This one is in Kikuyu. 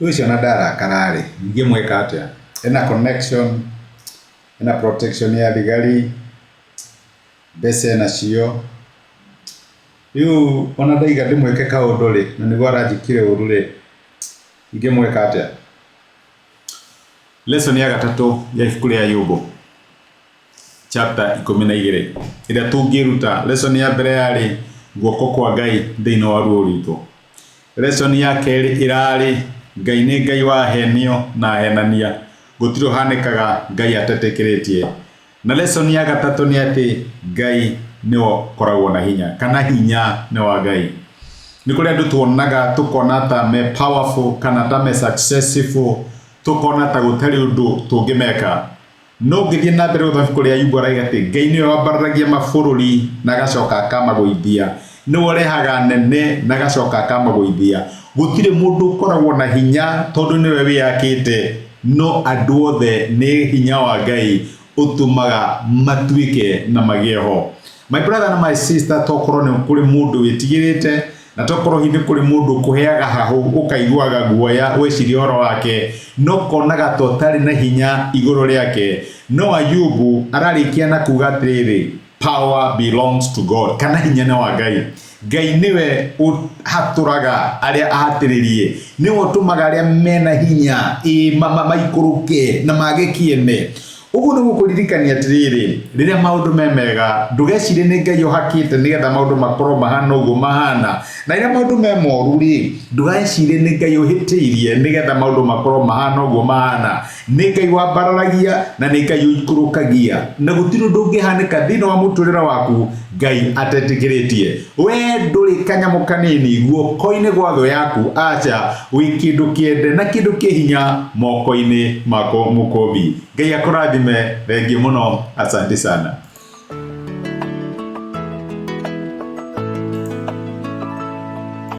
Rĩu ũcio ona ndarakara-rĩ, ingĩmwĩka atĩa? Ena connection, ena protection ya thigari, mbeca enacio. Rĩu ona ndaiga ndĩmwĩke kaũndũ-rĩ, na nĩguo aranjĩkire ũru-rĩ, ingĩmwĩka atĩa? Lesson ya gatatũ ya ibuku rĩa Ayubu chapter 12 ĩrĩa tũngĩruta. Lesson ya mbere yarĩ guoko kwa Ngai thĩinĩ wa ruo rwitũ. Lesson ya kerĩ ĩrarĩ Ngai nĩ Ngai wa ahenio na ahenania, gũtirĩ ũhanĩkaga Ngai atetĩkĩrĩtie. Na lesson ya gatatũ nĩ atĩ Ngai nĩwe ũkoragwo na hinya, kana hinya nĩ wa Ngai. Nĩ kũrĩ andũ tuonaga tũkona ta me powerful kana ta me successful, tũkona ta gũtarĩ ũndũ tũngĩmeka. No ũngĩthiĩ na mbere gũthoma ibuku rĩa Ayubu araiga atĩ Ngai nĩwe wambararagia mabũrũri na agacoka akamagũithia, nĩwe ũrehaga anene na agacoka akamagũithia. Gũtirĩ mũndũ ũkoragwo na hinya tondũ nĩwe wĩyakĩte, no andũ othe nĩ hinya wa Ngai ũtũmaga matuĩke na magĩe ho. My brother na my sister, tokorwo nĩ kũrĩ mũndũ wĩtigĩrĩte na tokorwo hihi nĩ kũrĩ mũndũ ũkũheaga hahũ ũkaiguaga guoya weciria ũhoro wake no konaga ta ũtarĩ na hinya igũrũ rĩake. No Ayubu ararĩkia na kuga atĩrĩrĩ, power belongs to God, kana hinya nĩ wa Ngai. Ngai nĩwe ũhatũraga arĩa ahatĩrĩrie, nĩwe ũtũmaga arĩa mena hinya ĩ maikũrũke na mage kĩene. Ũguo nĩ gũkũririkania atĩrĩrĩ, rĩrĩa maũndũ me mega, ndũgecirie nĩ Ngai ũhakĩte nĩgetha maũndũ makorwo mahana ũguo mahana. Na rĩrĩa maũndũ me moru-rĩ, ndũgecirie nĩ Ngai ũhĩtĩirie nĩgetha maũndũ makorwo mahana ũguo mahana. Nĩ Ngai wambararagia na nĩ Ngai ũikũrũkagia. Na gũtirĩ ũndũ ũngĩhanĩka thĩinĩ wa mũtũrĩre waku Ngai atetĩkĩrĩtie. We ndũrĩ kanyamũ kanini guoko-inĩ gwa thũ yaku, aca, wĩ kĩndũ kĩende na kĩndũ kĩ hinya moko-inĩ ma Mũkũmbi. Ngai akũrathime, thengiũ mũno, asante sana.